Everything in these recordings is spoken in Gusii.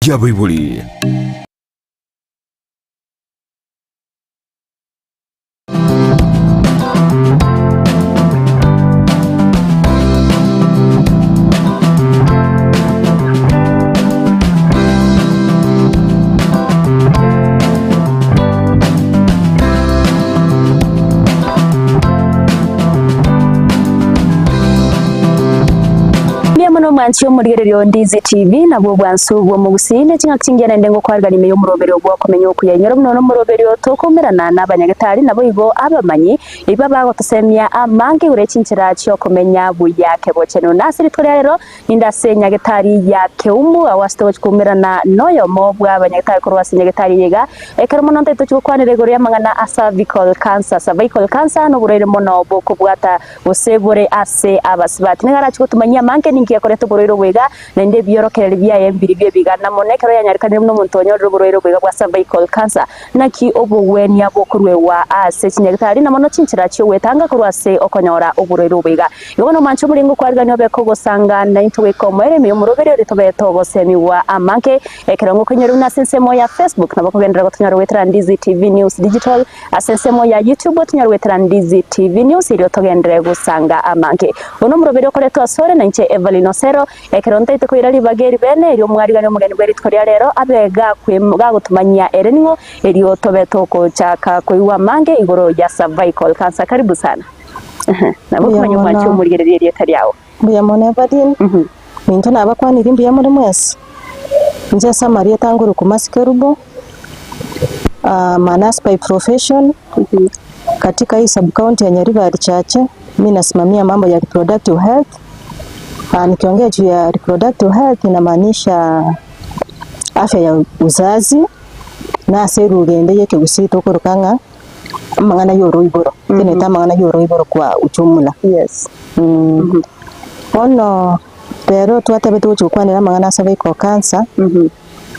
Y'abaibori. Mbuya mono omwanchi omorigereria o Ndizi TV, nabwo obwansu bw'omogusii ne ching'aki chingiya naende ngokwarigania ime y'omoroberio bw'okomenya okuya. Inyora buna nomoroberio tokoumerana nabanyagetari naboigo abamanyi iba bagotosemia amange igoro ye chinchera chi'okomenya buya kebochenu. Na ase rituko ria rero ninde ase nyagetari ya Keumu agwo ase togochi koumerana noyomo bw'abanyagetari korwa ase nyagetari eye iga. Ekero mono ntaete tochi gokwanera igoro y'amang'ana a cervical cancer. Cervical cancer noborwaire mono bokobwata gose bore ase abasubati. Nigo arache gotumanyia amange ninki gekoreta oborwaire obo iga, naende ebiorokereri biaye mbiri bi'ebigana mono ekero yanyarekanire buna omonto onyorire oborwaire obo iga bwa cervical cancer. Naki obogwenia bokoruegwa ase chinyagitari na mono chinchera chi'ogwetanga korwa ase okonyora oborwaire obo iga. Igo bono omwanche omorenge okwarigania obeke ogosanga naintwe goika omoerio ime y'omoroberi oria tobe togosemigwa amange. Ekero ngokoinyora buna ase ensemo ya Facebook nabo okogenderera gotonyora goetera Ndizi TV News Digital Ase ensemo ya YouTube tonyare goetera Ndizi TV News erio togenderere gosanga amange. Bono omoroberi okoretwa asore nainche Evelyn Osero, ekero ntaete koira ribaga eri bene erio omwarigani omogeni bwe rituko ria rero abe gagotumanyia ere ning'o erio tobe togochaka koigwa amange igoro ya cervical cancer. Karibu sana. Nabo Mbuya okomanya omwanchi mono. omorigererie erieta riao. Mbuya mono Evelyn, minto nabakwanirie mbuya more mwensi? Inche ase amarieta ngoroku Mercy Kerubo, I'm a nurse by profession, katika hii sub county ya Nyaribari Chache, mi nasimamia mambo ya reproductive health. Nikiongea juu ya reproductive health inamaanisha afya ya uzazi, na ase erugha ende ya ekegusii tokoroka ng'a amang'ana ya oroiboro, ekenete amang'ana ya oroiboro kwa ujumla. Yes. Bono rero twatebete gochia gokwanera amang'ana ase cervical cancer,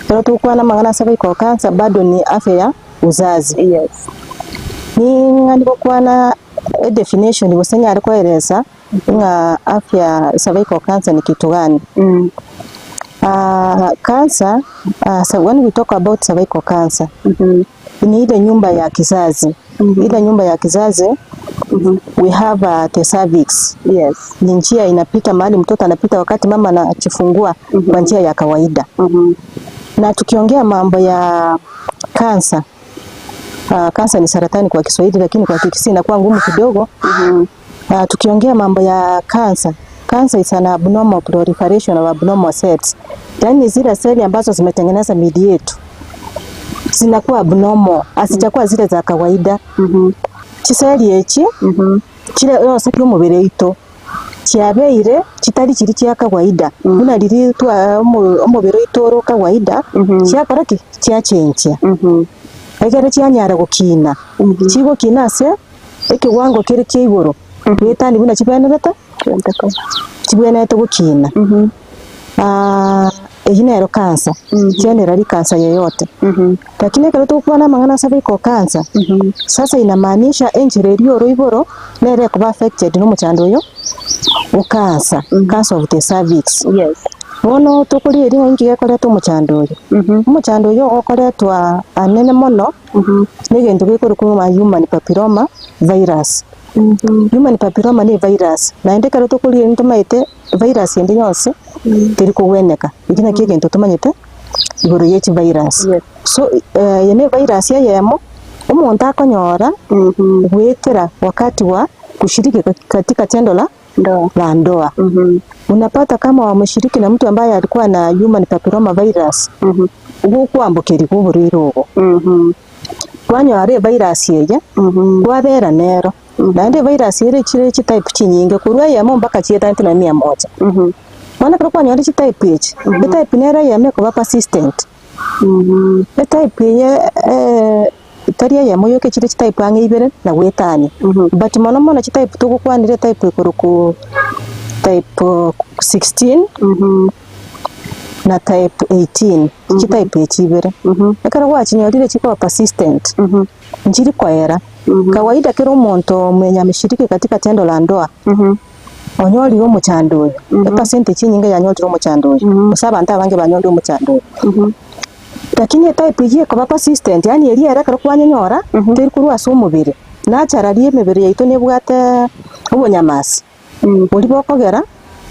ekero togokwana amang'ana ase cervical cancer bado ni afya ya uzazi. Yes. Ning'ani gokwana edefinition gose nyare koeresa ng'a afya cervical cancer ni kitu gani. Cancer, when we talk about cervical cancer, ni ile nyumba ya kizazi. Ile nyumba ya kizazi we have uh, the cervix. Yes. Ni njia inapita mahali mtoto anapita wakati mama anajifungua kwa njia ya kawaida. Na tukiongea mambo ya kansa, uh, kansa ni saratani kwa Kiswahili, lakini kwa Kikisii inakuwa ngumu kidogo. Uh, tukiongea mambo ya kansa, cancer is an abnormal proliferation of abnormal cells, yaani zile seli ambazo zimetengeneza miili yetu zinakuwa abnormal, hazijakuwa zile za kawaida. Chiseli echi chire yonsi pi omobere oito chiabeire chitari chiri chia kawaida buna riria twa omo- omobere oito ore okawaida chiakora ki? Chiachenchia ekero chianyara gokina, chigokina ase ekewango kere kia igoro goetania buna chibwenerete chibwenerete gokina. Eyio nero cancer, generally cancer yoyote. Lakini ekero togokwana amang'ana ase cervical cancer, sasa inamaanisha enchera eria oroiboro nere ekoba affected na omochando oyo o cancer, cancer of the cervix. Yes. Bono tokorigereria ng'a inki gekoreta omochando oyo, omochando oyo ogokoretwa anene mono na egento gekorokwa ng'a human papilloma virus. Human papilloma ne evirus, naende ekero tokorigereria ntomaete virus ende yonsi teri kogweneka, ekio nakio egento tomanyete igoro ye chivirus. Yes. So eye ne evirus eyemo, omonto akonyora goetera wakati wa kushiriki katika tendo la Ndoa. la ndoa. Unapata kama wameshiriki na mtu ambaye alikuwa na human papilloma virus, gokwambokerigwa oborwaire obo. Kwanyora evirus eye, kwabera nero, naende evirus ere chire chitype chinyinge, korwa eyemo mpaka chietante nonye mia moja. Bono ekero kwanyorire chitype echi, etype nere eyemo ekoba persistent, etype eye tari eyemo yoka echire chitype ang'e ibere na goetania, but mono mono chitype togokwanera etype ekorokwa type 16 na type 18, chitype echi ibere. Ekero gwachinyorire chikoba persistent, nchiri koera. Kawaida kera omonto mwenye ameshiriki katika tendo la ndoa. Onyorire omochando oyo, epercentage enyinge yanyorire omochando oyo, gose abanto abange banyorire omochando oyo. Lakini etype eyio ekoba persistent, yaani eria ere ekero kwanyenyora, teri korwa ase omobere, naturally emebere yaito nebwate obonyamasi, boria bokogera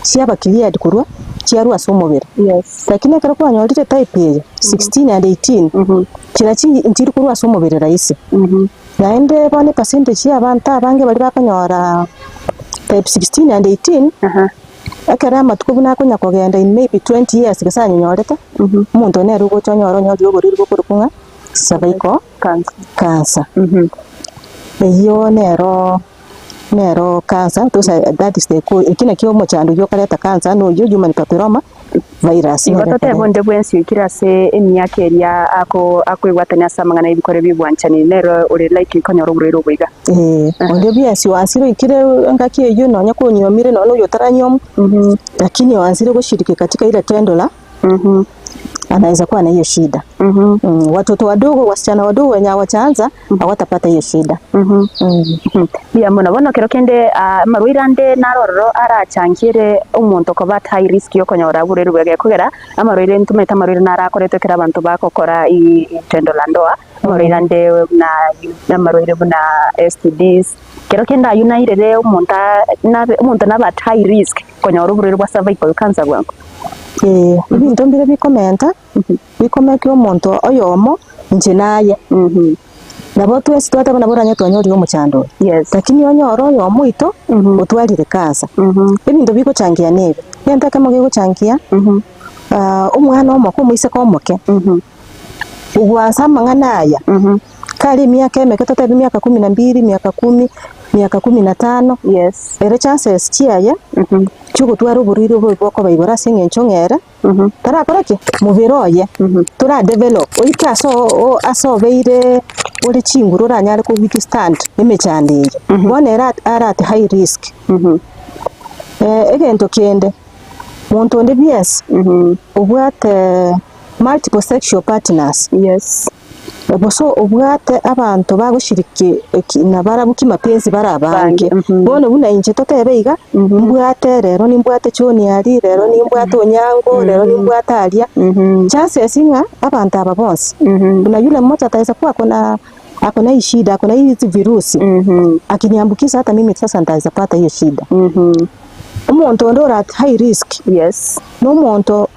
chiaba cleared korwa chiarwa ase omobere. Lakini ekero kwanyorire type eye, 16 and 18, chiria chi nchiri korwa ase omobere rahisi. Naende bono epercentage ya abanto abange baria bakonyora type 16 and 18, ekero amatuko buna akonya kogenda in maybe 20 years gose anyenyorete, omonto nere ogocha onyore onyorire oborwaire bokorokwa ng'a cervical cancer. Eyio nero nero cancer those are that is the co ekio nakio omochando oyio okoreta cancer noyio human papilloma virus Igo nere totebe ekoreta. onde bwensi oikire ase emiaka eria ako akoigwatania ase amang'ana y'ebikoro bi'obwanchani nere ore likely konyora oborwaire obo iga. Eeh, onde bwensi oansire oikire engaki eyio nonya konyuomire nonya oyo otaranyuomwa, lakini oansire goshiriki katika ile tendo la anaweza kuwa na hiyo shida. Watoto wadogo, wasichana wadogo wenye hawajaanza hawatapata hiyo shida. Mbuya mono. Bono kero kende amarwaire ande naro ororo arachangiere omonto koba at high risk yokonyora oborwaire obo egekogera amarwaire ntomanyete amarwaire naro akoretwe ekero abanto bagokora tendo la ndoa, amarwaire ande buna amarwaire buna STDs, kero kende aywo nairere omonto nabe omonto nabe at high risk konyora oborwaire bwa cervical cancer bwango. Ee, ebinto mbire bikomenta, bikomeka omonto oyomo inche naye. Nabo twensi twateba nabo oranye twanyorire omochando oyo. Yes. Lakini onyore oyomo oito otwarire cancer. Ebinto bigochangia nebi, egento ekemo gegochangia, omwana omoke omoiseke omoke, ogwansa amang'ana aya, kare emiaka emeke totebe emiaka kumi na mbili, miaka kumi, miaka kumi na tano, Yes. ere chances chiaye chiogotwara oborwaire obo bokoba igoro ase eng'encho ng'a ere. Tarakora ki? Mobere oye tora develop oike ase ase obeire ore chinguru oranyare ko withstand emechando eye. Bono ere are at high risk. Egento kende, monto onde bwensi obwate multiple sexual partners. Yes. Gose obwate abanto bagoshiriki eki nabarabwo kimapenzi bare abange. Abange, mhm. Bono buna inche totebe iga, mbwate rero nimbwate John aria, rero nimbwate Onyango, rero nimbwate aria, chances ng'a abanto aba bonsi, buna yule mmoja ataweza kuwa ako na ako na hii shida, ako na hizi virusi, akiniambukiza hata mimi sasa nitaweza pata hiyo shida. Omonto onde ore at high risk, Yes. na omonto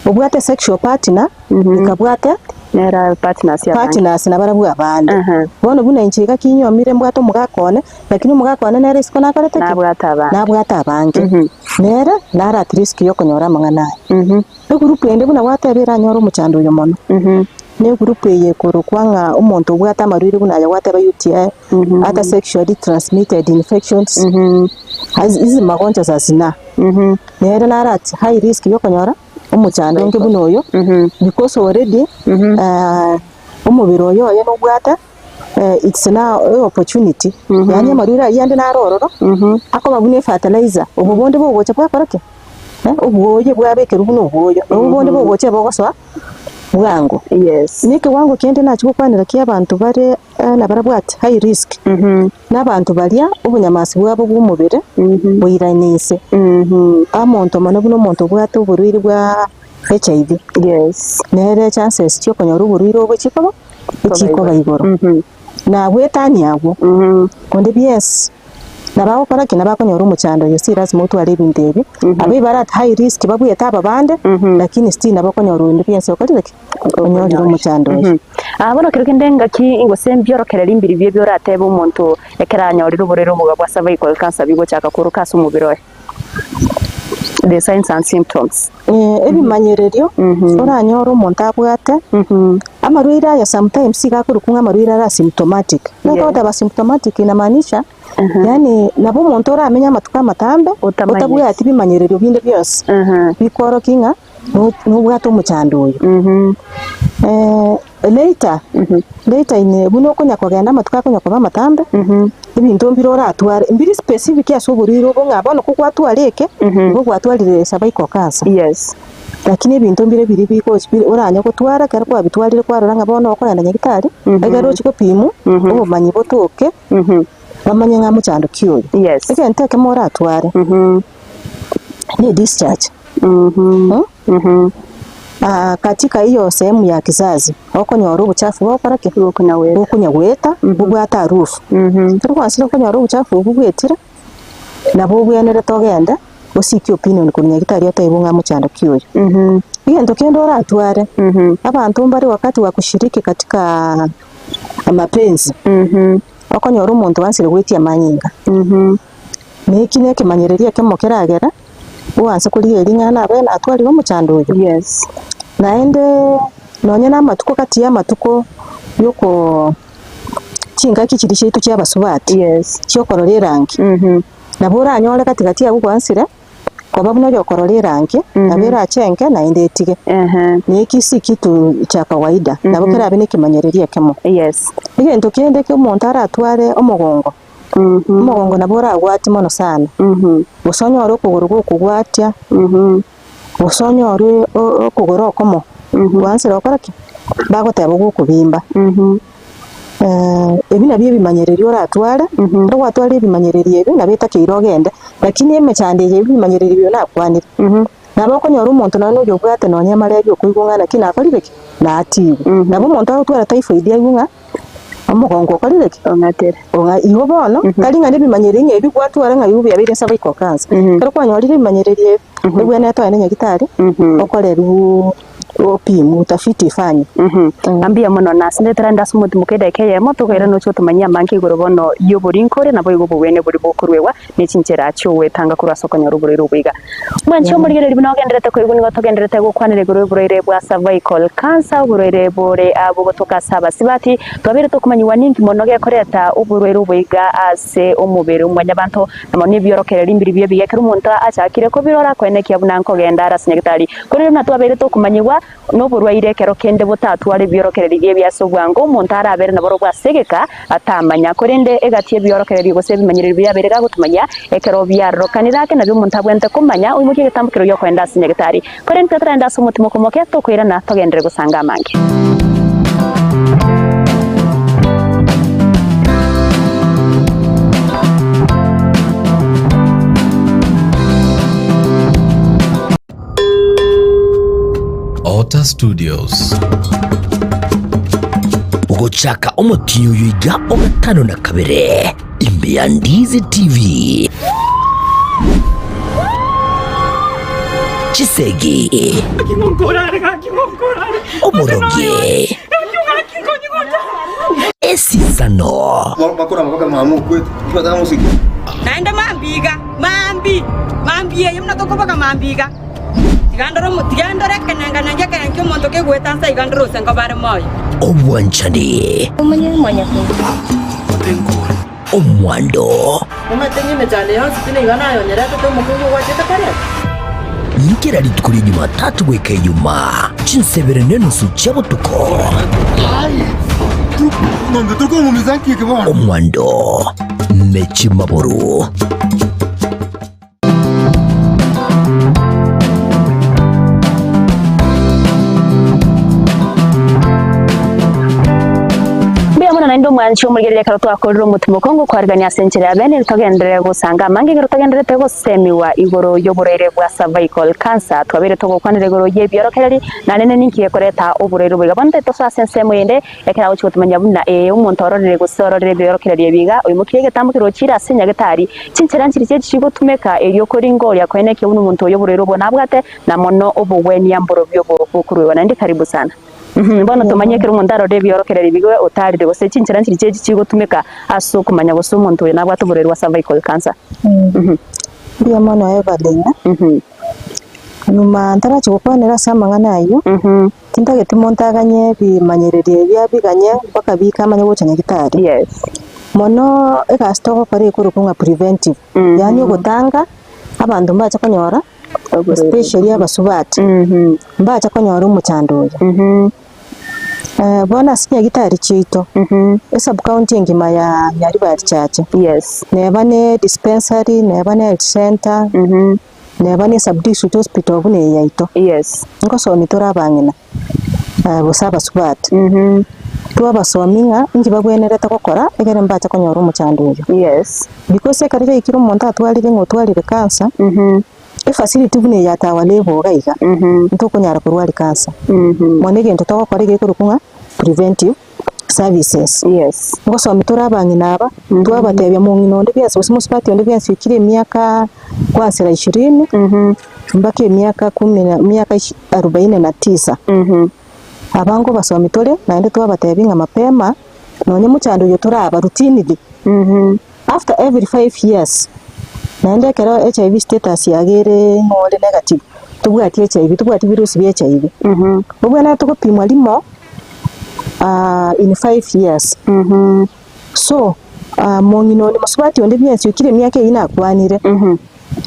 obwate sexual partner, Nkabwate Nere partners abange. partners nabarabwo abande. Aha. Bono buna inche iga kinyomire mbwate omogaka one, lakini omogaka one nere isiko nakorete ki? Nabwate abange. Nabwate abange. Mhm. Nere nare at risk ya okonyora amang'ana aya. Mhm. Egroup ende buna gwateba eranyore omochando oyo mono, Mhm. na egroup eye ekorokwa ng'a omonto obwate amarwaire buna aya gwateba UTI, Mhm. other sexually transmitted infections, Mhm. hizi magonjwa za zinaa. Mhm. Nere nare at high risk ya okonyora. omochando onge buna oyo, because already omobere oye oye nobwate it's now a opportunity, yaani amarwaire ayio ande naro ororo, akoba buna efertilizer, obo bonde bogocha bwakora ki? Obwoyo bwabekerwa buna obwoyo, obo bonde bogocha bogosoa bwango. Yes. Na ekewango kende nachia gokwanera kia abanto bare nabarabwo at high risk, na abanto baria obonyamasi bwabo bwa omobere boirane inse. Omonto mono buna omonto obwate oborwaire bwa HIV, Yes. nere chances chia okonyora oborwaire obo chikoba echikoba igoro. Na goetania abwo, onde bwensi nabo agokora ki? Nabo akonyora omochando oyo si lasima otware ebinto ebi, abwo bare at high risk babuete aba bande, lakini still nabo okonyora onde bwensi okorire ki? Onyorire omochando oyo. Ah, bono kero kende engaki gose mbiorokereria mbiri bie bioratebe omonto ekero anyorire oborwaire obobe bwa cervical cancer bigochaka koroka ase omobere oye. The signs and symptoms. Ebimanyererio oranyore omonto abwate, amarwaire aya sometimes iga akorokwa ng'a amarwaire are asymptomatic. Ekero Yeah. ogoteba asymptomatic inamaanisha yaani nabo omonto oramenye amatuko amatambe Otamanyeti. otabwati bimanyererio binde bionsi bikorokia ng'a nobwate omochando oyo. Later, later in buna okonya kogenda amatuko akonya koba amatambe, ebinto mbire oratware, mbiri specific ase oborwaire obo ng'a bono kogwatwara eke, nigo gwatwarire cervical cancer. Yes. Lakini ebinto mbire biria bigochi bire oranye gotwara ekero kwabitwarire kwarora ng'a bono okogenda nyagetari, ekero ochia gopimwa, obomanyi botoke. Bamanye ng'a mochando ki oyo. Yes. Egento ekemo oratware, Mhm. ne discharge. Mhm. Mm? Ah, katika hiyo sehemu ya kizazi, okonyora obochafu bogokora ki? Bokonyagweta. Bokonyagweta, bobwate harufu. Mhm. Ekero kwansire konyora obochafu obwo bwetire, nabo obwenerete ogende, oseek opinion korwa nyagetari otebwe ng'a mochando ki oyo. Mhm. Egento kende oratware, Mhm. abanto mbare wakati wa kushiriki katika mapenzi, Mhm. okonyora omonto oansire goetia amanyinga. Mhm. Na eki nekemanyererio ekemo keragere, oanse korigia ring'ana abe natwarire omochando oyo. Yes. Naende nonye na amatuko gati ya amatuko yoko chingaki chiria chiaito chia abasubati, Yes. chiokorora erangi, Mhm. nabo oranyore gati gati abwo gwansire, koba buna oyokorora erangi, nabo erachenge naende etige. Ehe. Na eki si kitu cha kawaida, nabo kerabe na ekemanyererio ekemo. Yes. Egento kende ekio omonto aratware omogongo, Mhm. omogongo nabo oragwatie mono sana, Mhm. gose onyore okogoro gokogwatia, Mhm. gose onyore o- okogoro okomo, gwansire gokora ki? Bagoteba gokobimba. Mhm. Ebi nabio ebimanyererio oratware, ekero gwatwarire ebimanyererio ebi, nabo etakeire ogende, lakini emechando eye ebimanyererio ebi nakwanire, nabo okonyora omonto nonye na oyo obwate nonye amarebia okoigwa ng'a naki nakorire ki? Natigwe. Nabo omonto agotwara typhoid aigwe ng'a omogongo okorire ki? Ong'atere. Ong'a igo bono, tari ng'a nebimanyererio ng'a ebi gwatwara ng'a igo biabeire cervical cancer. Ekero kwanyorire ebimanyererio ebi, ebwenerete ogende nyagetari, okorerwa opimwe, utafiti ifanywe. Ng'a mbuya mono na ase ndetera inde ase omotimoka edageka eyemo tokoirana oche otomanyie amange igoro bono y'oborinkore naboigo obogwene boria bokoruegwa ne chinchera chi'ogwetanga korwa ase okonyora oborwaire obo iga. Mwanche omorigereria buna ogenderete koigwa nigo togenderete gokwanera igoro y'oborwaire bwa cervical cancer oborwaire bore bogotoka ase abasibati twabeire tokomanyigwa ninki mono gekoreta oborwaire obo iga ase omobere o mwanyabanto na mono ebiorokererio mbiri bi'ebiya ekero omonto achakire kobirora koenekia buna nkogenda are ase nyagetari. Korende buna twabeire tokomanyigwa noborwaire ekero kende botatware ebiorokererio bi'ebiya ase obwango, omonto arabere naborobwo ase egeka atamanya. Korende egati y'ebiorokererio gose ebimanyererio biabeire gagotumanyia ekero biarokanire ake nabio omonto abwenerete komanya oimokie egetambokero gi'okoenda ase nyagetari. Korende intwe toragende ase omotimoko omoke, tokoirana togenderere gosanga amange. Otter Studios. Gochaka omotienyi oyo iga o gatano na kabere, imbe ya Ndizi TV. Chisegi, oborogi, esisano, Naende mambia iga, mambia, mambia eye buna tokoboka mambia iga, tiga ndore omo tiga ndore ekenenganengi ekenengi ki'omonto kegoeta nse iga ndore ose nkoba are moyo. Obwanchani. Omwando. Omanyete ng'a emechando yonsi pi nigo nayonyeretete omokungu ogwachete koreta? Kera rituko ria Jumatatu goika Ijumaa, chinsebere nenusu chia botuko. Omwando ne chimaburu. Mbuya mono naende omwanchi omorigereria ekero twakorire omotimo okongo kwarigania ase enchera ya bene togenderere gosanga amange ekero togendererete gosemiwa igoro y'oborwaire bwa cervical cancer twabeire togokwanera igoro y'ebiorokereri naende ninki gekoreta oborwaire obo iga bono tosoe ase ensemo eyende Ekero agochia gotomanya buna ee omonto ororire gose ororire ebiorokererio ebi iga, oimokirie egetambo kerochire ase nyagetari, chinchera nchiria chiaye chigotumeka erio koringa oria koenekia buna omonto oyo oborwaire obo nabwate, na mono obogwenia mborobio obo bokoruegwa. Naende karibu sana. Uhum, bono tomanye ekero omonto arorire ebiorokererio ebi iga otarire gose chinchera nchiria chiaye chigotumeka ase okomanya gose omonto oyo nabwate oborwaire bwa cervical cancer. Uhum. Mbuya mono Evelyn. Uhum. Nyuma ntarachia gokwanera ase amang'ana ayio, Uhum. Tintageti monto aganye ebimanyererio ebi abiganye mpaka biike amanye gocha nyagitari. Yes. Mono egasi togokora ekorokwa ng'a preventive, yaani ogotanga abanto mbache konyora especially abasubati, mbache konyora omochando oyo. Bono ase chinyagitari chiaito, esub county engima ya Nyaribari Chache, Yes. neba ne dispensary, neba ne health centre. Neba ne sub district hospital buna eye yaito. Yes. Ngosomia tore abang'ina gose abasubati. Twabasomia ng'a inki bagwenerete gokora ekere mbache konyora omochando oyo. Yes. Because ekero yaikire omonto atwarire ng'a otwarire cancer, efacility buna eye ya Tawala eboga iga, ntokonyara korwari cancer. Bono egento togokora egekorokwa ng'a preventive services. Yes. Ngosomi tore abang'ina aba, twabatebia mong'ina onde bwensi gose mosubati onde bwensi oikire emiaka kwansera ishirini, mpaka emiaka kumi na emiaka ishi arubaini na tisa. Aba ngobasomi tore, naende twabatebia ng'a mapema, nonye mochando oyo toraba routinely, after every five years, naende ekero HIV status yago ere ng'a ore negative, tobwati HIV, tobwati virusi bia HIV, obwenerete gopimwa rimo in five years. So, mong'ina onde mosubati onde bwensi okire emiaka eyio nakwanire,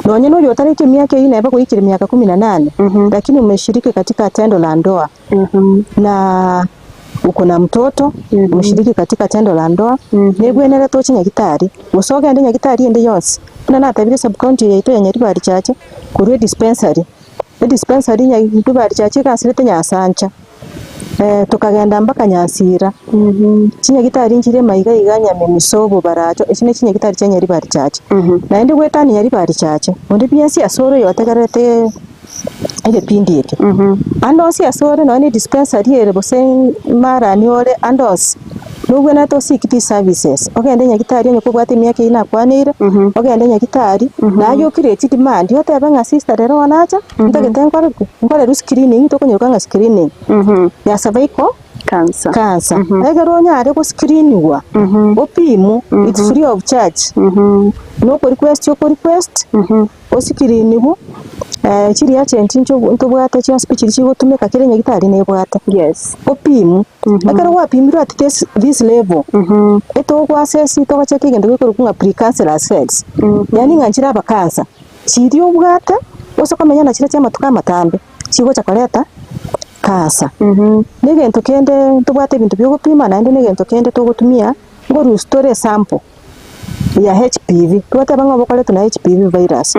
nonye na oyo otaraikia emiaka eyio neba goikera emiaka kumi na nane, lakini umeshiriki katika tendo la ndoa na uko na mtoto, umeshiriki katika tendo la ndoa, nebwenerete oche nyagitari, gose ogende nyagitari ende yonsi, buna natebire sub county yaito ya Nyaribari Chache, korwa edispensary, edispensary Nyaribari Chache egaserete Nyasancha. Tokagenda mpaka Nyasira, chinyagitari nchire maiga iga Nyamemiso, Bobaracho, echio ne chinyagitari chia Nyaribari Chache. Naende goetania Nyaribari Chache, onde bwensi ase ore oyotegererete egepindi eke, ande onsi ase ore nonye na edispensary ere gose marani ore ande onsi, nobwenerete o seek these services, ogende nyagitari onye kobwate emiaka eyio nakwaneire, ogende nyagitari, naye o create demand otebe ng'a sister rero bono acha, ntagete nkore ki? Nkorerwe screening tokonyeroka ng'a screening ya cervical Cancer. cancer. Ekero onyare go screeniwa, opimwe, it's free of charge, na oko request oko request, osikirinigwe, chiria agent ncho ntobwate chionsi pi chiria chigotumeka kera enyagitari nebwate, Yes. opimwe. Ekero gwapimirwe at this this level, etogo assess togocheka egento gekorokwa ng'a precancerous cells, yaani ng'a nchire aba cancer, chiria obwate ase okomenya na chiria chia amatuko amatambe, chigocha koreta cancer. Na egento kende ntobwate ebinto bia ogopima naende na egento kende togotumia, nkorusia tore esample. ya HPV, twateba ng'a obokoretwe na HPV virus,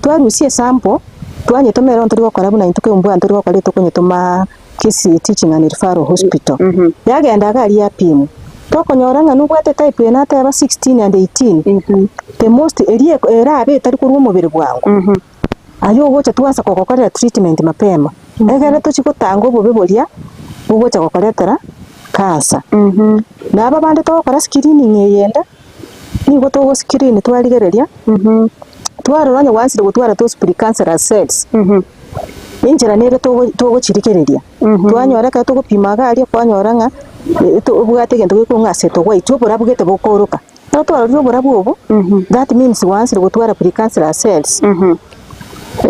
twarusia esample, twanyetoma ero ntori gokora buna intwe keumbwa ntori gokora etokonyetoma Kisii Teaching and Referral Hospital, yagenda iga aria yapimwa, tokonyora ng'a nobwate type eye nateba 16 and 18, the most eria erabe etari korwa omobere bwango, aye ogocha twansa kogokorera treatment mapema, egere tochie gotanga obobe boria bogocha gokoretera cancer. Na aba bande togokora screening eye ende, nigo togo screen twarigereria, twarora onye gwansire gotwara those precancerous cells, enchera nere togo togochirigereria, twanyora ekero togopima iga aria kwanyora ng'a obwate egento gekorwa ng'a ase togwaitwa oborabu gete bokooroka. Ekero twarorire oborabu obo, that means gwansire gotwara precancerous cells,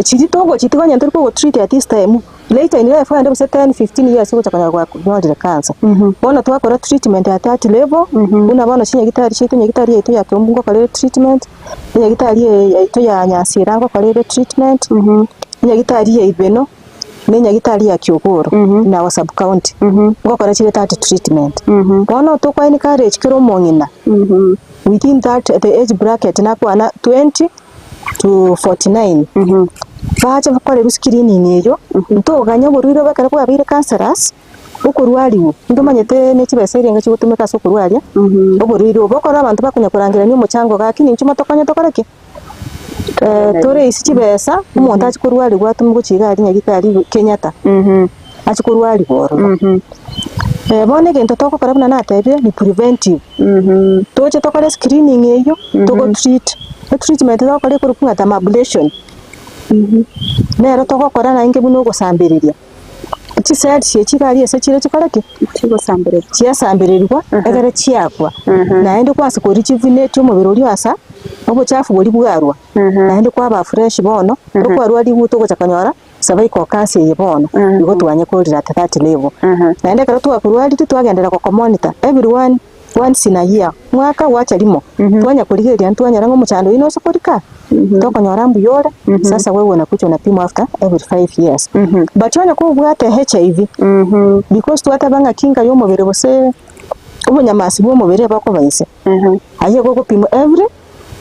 chiria togochitiga onye ntori kogo treat at this time, later in life ogende gose 10, 15 years ogocha konyora gwanyorire cancer. Bono twakora treatment at that level, buna bono chinyagitari chiaito enyagitari yaito ya Keumbu ngokora ere treatment, enyagitari eye yaito ya Nyasira ngokora ere treatment, enyagitari ya Ibeno, na enyagitari ya Kiogoro, in our sub county, ngokora chire that treatment. Bono tokwa encourage kera omong'ina, within that the age bracket nakwana 20 to 49, bache bakorerwe screening eyio, ntoganya oborwaire obo ekero bwabeire cancerous, okorwariwa, ntomanyete ne chibesa erenga chigotumeka ase okorwaria, oborwaire obo. Ekero abanto bakonya korangerania omochango gaki ninche motokonye tokore ki? Tore ase chibesa, omonto achie korwarigwa atomwe gochia iga aria nyagetari Kenyatta, achie korwarigwa ororo. Bono egento togokora buna natebire ni preventive, toche tokore screening eywo, togo treat, etreatment togokora ekorokwa ng'a thermabulation, nero togokora naende buna ogosambereria. Chicells echi iga aria ase chire chikore ki? Chigosambererigwa. Chiasambererigwa ekero chiakwa, naende kwase korijuvenate omobere oria asa obochafu boria bwarwa, naende kwaba fresh bono, ekero kwarwa riguto ogocha konyora cervical cancer eye bono, igo twanyekorire at that level. Naende ekero twakorwarire twagenderera gokomonitor every one once in a year, mwaka gwacha rimo, twanya korigereria ntwanyora ng'a omochando oyio nose korika, tokonyora mbuya ore, sasa wewe unakuja unapimwa after every five years. But onye kobwate HIV, because twateba ng'a kinga ya omobere gose obonyamasi bwa omobere bokoba inse, aye igo ogopimwa every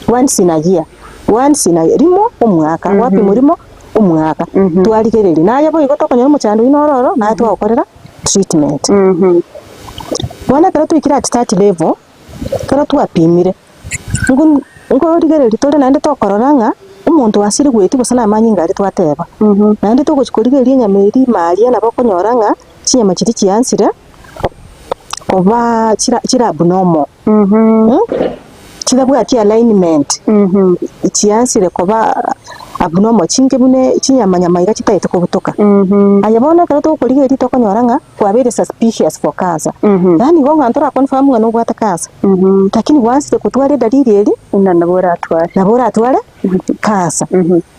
once in a year, once in a year, rimo omwaka, gwapimwa rimo omwaka, twarigereria. Naye boigo tokonyora omochando oyio noro oro, naye twagokorera treatment. Bono ekero twaikire at that level, ekero twapimire, nko nkorigereria tore naende tokorora ng'a omonto asire goetia gose na amanyinga aria twateba. Naende togochia korigereria enyama eria ime aria nabo okonyora ng'a chinyama chiria chiansire koba chira chire abnormal. Chirabwati alignment, chiansire koba abnormal chinke buna chinyama nyama iga chitagete kobutoka. Aye bono ekero tokorigereria tokonyora ng'a kwabeire suspicious for cancer, yaani igo ng'a ntora confirm ng'a nobwate cancer, lakini gwansire kotwara edalili eria, Buna nabo oratware. nabo oratware cancer.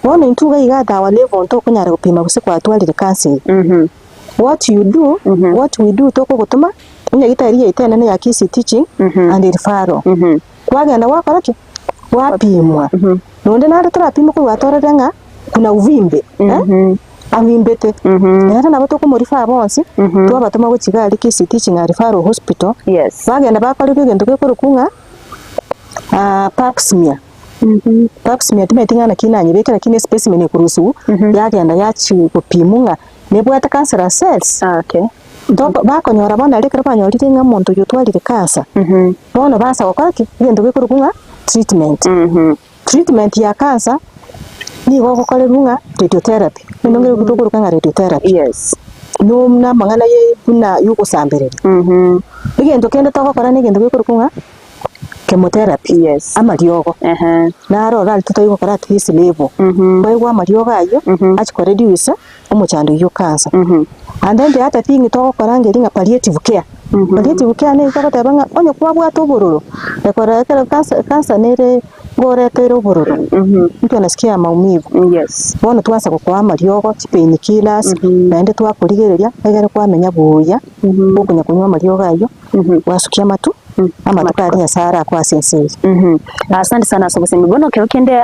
Bono intwe iga iga at our level ntokonyara gopima gose kwatwarire cancer eye. What you do, what we do tokogotoma enyagitari yaito enene ya Kisii Teaching and Referral. Kwagenda gwakora ki? Gwapimwa. Nonde nare torapimwe korwa atorore ng'a kuna uvimbe eh, avimbete. Nere nabo tokomorefer bonsi, twabatoma gochia iga aria Kisii Teaching and Referral Hospital, Yes. bagenda bakorerwa egento gekorokwa ng'a pap smear. Pap smear timanyeti ng'a naki nanyebeke lakini especimen ekorusiwa, yagenda yachia gopimwa ng'a nebwate cancerous cells. Okay. Toko bakonyora bono aria ekero banyorire ng'a omonto oyio otwarire cancer, bono baansa gokora ki? Egento gekorokwa ng'a treatment. Treatment ya cancer, nigo ogokorerwa ng'a radiotherapy, buna egento tokoroka ng'a radiotherapy. Yes. No na amang'ana ye buna ya ogosambereria. Egento kende togokora na egento gekorokwa ng'a chemotherapy, Yes. amariogo. Ehe. Naro orari totari gokora at this level. Kwaigwa amariogo ayio, achia koreduce omochando oyio o cancer. And then the other thing togokora ngeri ng'a palliative care. Palliative care nigo togoteba ng'a onye kwabwate obororo, ekero ekero cancer cancer nere ngoretere obororo, mtu anasikia maumivu. Yes. Bono twansa gokoa amariogo, chipain killers, naende twakorigereria, egere kwamenya buya, gokonya konywa amariogo ayio, gwasukia amatu, amatuko aria Nyasaye arakoe ase ense eye. Asante sana ase obosemi. Bono kero kende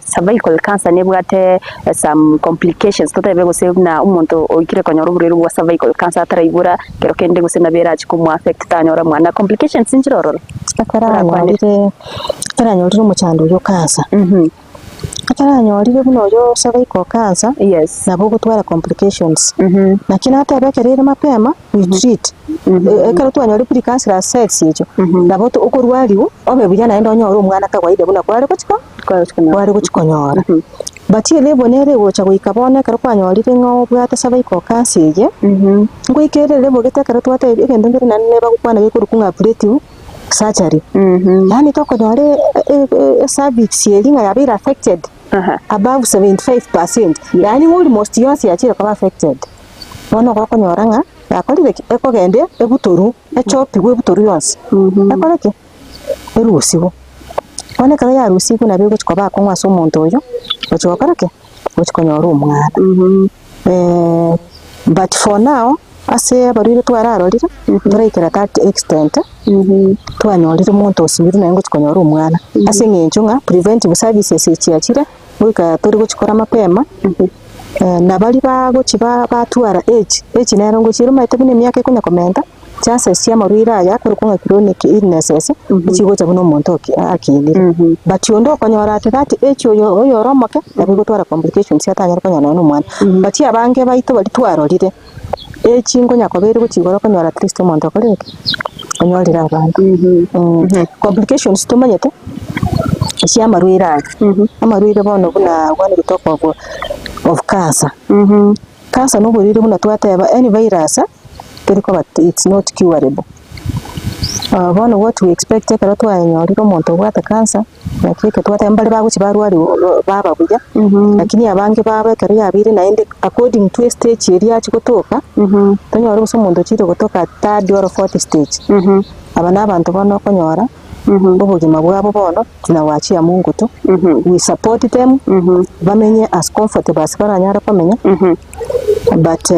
cervical cancer nebwate some complications totebe gose buna omonto oikire konyora oborwaire bwa cervical cancer ataraibora, kero kende gose nabo erache komo affect tanyora mwana, complications nchire ororo? Ekero anyorire, ekero anyorire omochando oyio o cancer, Ekero anyorire buna oyo cervical cancer, Yes. nabo ogotwara complications. Naki nateba ekero ere mapema, we treat. E- Ekero twanyorire precancerous cells echo, nabo to okorwariwa, obe buya naende onyore omwana kawaida buna kware gochi ko kware gochi konyora. But elevel nere egocha goika bono ekero kwanyorire ng'a obwate cervical cancer eye, ngoika ere level gete ekero twatebia egento nkere naende nebagokwana gekorokwa ng'a ablative surgery, yaani tokonyora ecervix eria ng'a yabeire affected above 75%, yaani ng'a almost yonsi yachire koba affected. Bono igo okonyora ng'a yakorire ki? Ekogenda ebutorwe, echopigwe ebutorwe yonsi, ekore ki? Erusigwe. Bono ekero yarusigwe nabo egochi koba akong'u ase omonto oyio, gochi gokora ki? Gochi konyora omwana. But for now, ase abarwaire twararorire, toraikera that extent, twanyorire omonto osinyirwe naye ngochi konyora omwana, ase eng'encho ng'a preventive services echi chiachire, goika tori gochikora mapema, na baria bagochi ba batwara age, age nero ngochi ere omanyete buna emiaka ekonya komenta. Chances chia amarwaire aya akorokwa ng'a chronic illnesses, echigocha buna omonto oki akinire. But onde okonyora at that age oyo oyore omoke, nabo egotwara complications atanyare konyora nonya na omwana. But abange baito baria twarorire, age nkonya koba ere gochia igoro okonyora at least omonto okorire ki? Onyorire abana. Complications tomanyete, chia amarwaire aya, amarwaire bono buna one we talk of of cancer. Cancer na oborwaire buna twateba any virus teri koba it's not curable. Bono what we expect ekero twayenyorire omonto obwate cancer, naki eke twateba mbare bagochia barwariwa baba buya, lakini abange babo ekero yabeire naende according to estage eria achia gotoka, tonyore gose omonto ochire gotoka third or fourth stage, aba na abanto bono okonyora obogima bwabo bono tunawachia Mungu tu, we support them, bamenye as comfortable as baranyare komenya, but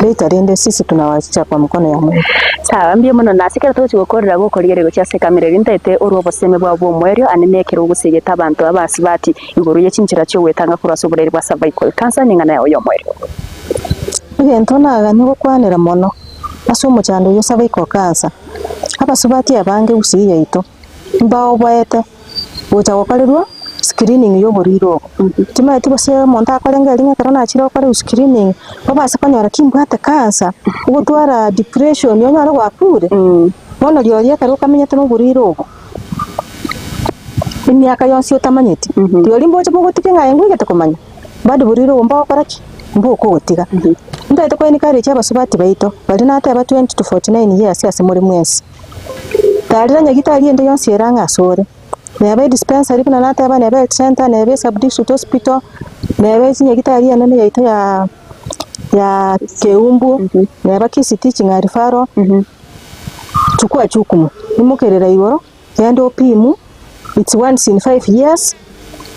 later rende sisi tunawacha kwa mkono ya Mungu. Sawa, mbuya mono nase ekero togochia gokorera gokorigereria gochia ase ekamera eria ntaete orwe obosemi bwao bw'omoerio ande nekero ogosegeta abanto abasubati igoro ye chinchera chi'ogwetanga korwa ase oborwaire bwa cervical cancer ning'ana yao y'omoerio. Egento nagania gokwanera mono ase omochando oyio cervical cancer, abasubati abange gusii yaito, mbaoboete gocha gokorerwa. Screening ya oborwaire obo. Timanyeti gose omonto akorenge erio ng'a ekero nachire gokora screening, obase konyora ki mbwate cancer, ogotwara depression onyore gwakure. Bono rirorio ekero okamenyete na oborwaire obo, emiaka yonsi otamanyeti, rirorio mboche bogotige ng'a aye ngoigete komanya, bado borwaire obo mbogokora ki? Mbokogotiga. Ntagete ko encourage abasubati baito, baria nateba 20 to 49 years ase more mwensi, tarera nyagitari ende yonsi ere ang'e asore. Neba edispensary buna nateba, neba health centre, neba esub district hospital, neba chinyagitari enene yaito ya ya Keumbu, neba Kisii Teaching and Referral, chukua jukumu, imokerera igoro, genda opimwe, it's once in 5 years,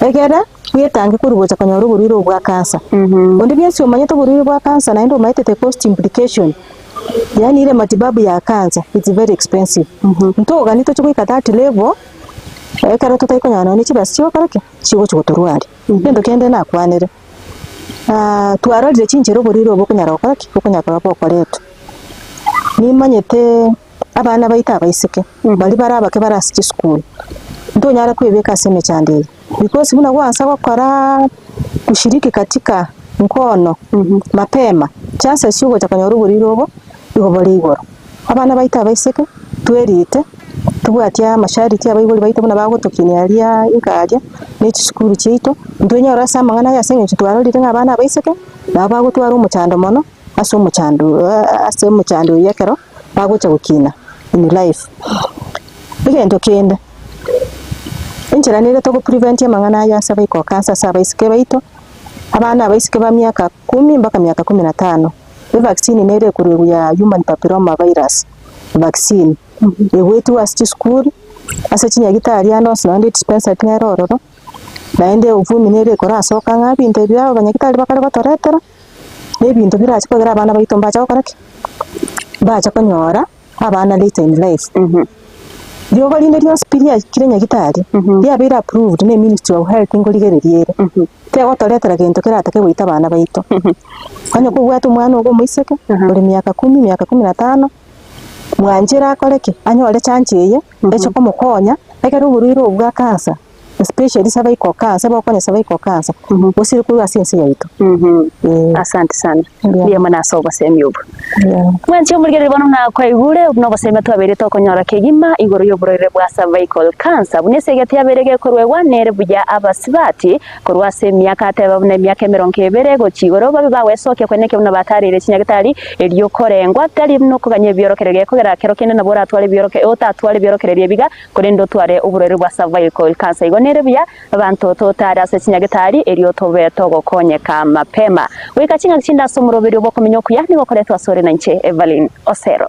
egere bwetange korwa gocha konyora oborwaire obo bwa cancer. Onde bwensi omanyete oborwaire bwa cancer naende omanyete the cost implication, yaani ile matibabu ya cancer it's very expensive. Ntogani toche goika that level, ekero totari konyora nonye chibesa chiogokora ki? Chigochi gotorwaria. Egento kende nakwanire, twarorire chinchera oborwaire obo bokonyara gokora ki? Bokonyara koba bokoretwa. Nimanyete abana baito abaiseke, baria bare abake bare ase chisukuru, ntonyare kwebeka ase emechando eye, because buna gwansa gokora kushiriki katika ngono mapema, chances chiogocha konyora oborwaire obo nigo bore igoro. Abana baito abaiseke, twerite, tobwatie amashariti abaibori baito buna bagotokinia aria inka aria, na echisukuru chiaito, ntwenyore ase amang'ana aya ase eng'encho twarorire ng'a abana abaiseke, nabo bagotwara omochando mono. ase omochando ase omochando oyio ekero bagocha gokina in life. Egento kende, enchera nere togo prevent amang'ana aya ase abaika okansa ase abaiseke baito, abana abaiseke ba miaka kumi mpaka miaka kumi na tano, evaccine nere ekoruegwa ya human papilloma virus vaccine, egoetigwa ase chisukuru, ase chinyagitari ande onsi naende dispensary nere ororo, naende uvumi nere ekorasoka ng'a ebinto ebi abanyagitari bakare gotoretera. Na ebinto birache kogera abana baito mbacha gokora ki? Mbacha konyora abana later in life. Riogo rinde rionsi pi riakire nyagitari, riabeire approved na eministry of health nkorigereria ere, tegotoretera gento keratake goita abana baito. Onye kobwate omwana ogo omoiseke, ore miaka kumi, miaka kumi na tano, mwanchere akore ki? Anyore chance eye, eche komokonya, ekero oborwaire obo bwa cancer. Especially cervical cancer, bagokonya cervical cancer, gosire korwa ase ense yaito. Eh. Asante sana. Mbuya. Mbuya mono ase obosemi obwo. Yeah. Mwanche omorigereria bono buna kwaigure, buna obosemi twabeire tokonyora kegima igoro y'oborwaire bwa cervical cancer. Buna esegete yabeire gekorwegwa nere buya abasubati korwa ase emiaka ateba buna emiaka emerongo ebere gochia igoro babe bagwesokia kwenekio buna batareire chinyagitari erio korengwa tari buna okogania ebiorokererio gekogera kero kende nabo oratware ebioroke otatware ebiorokererio ebiga Korende otware oborwaire bwa cervical cancer. Igo nere buya abanto totare ase chinyagetari erio tobe togokonyeka mapema. Goika ching'aki chinde ase omoroberio bw'okomenya okuya nigo okoretwa asore nainche Evelyn Osero.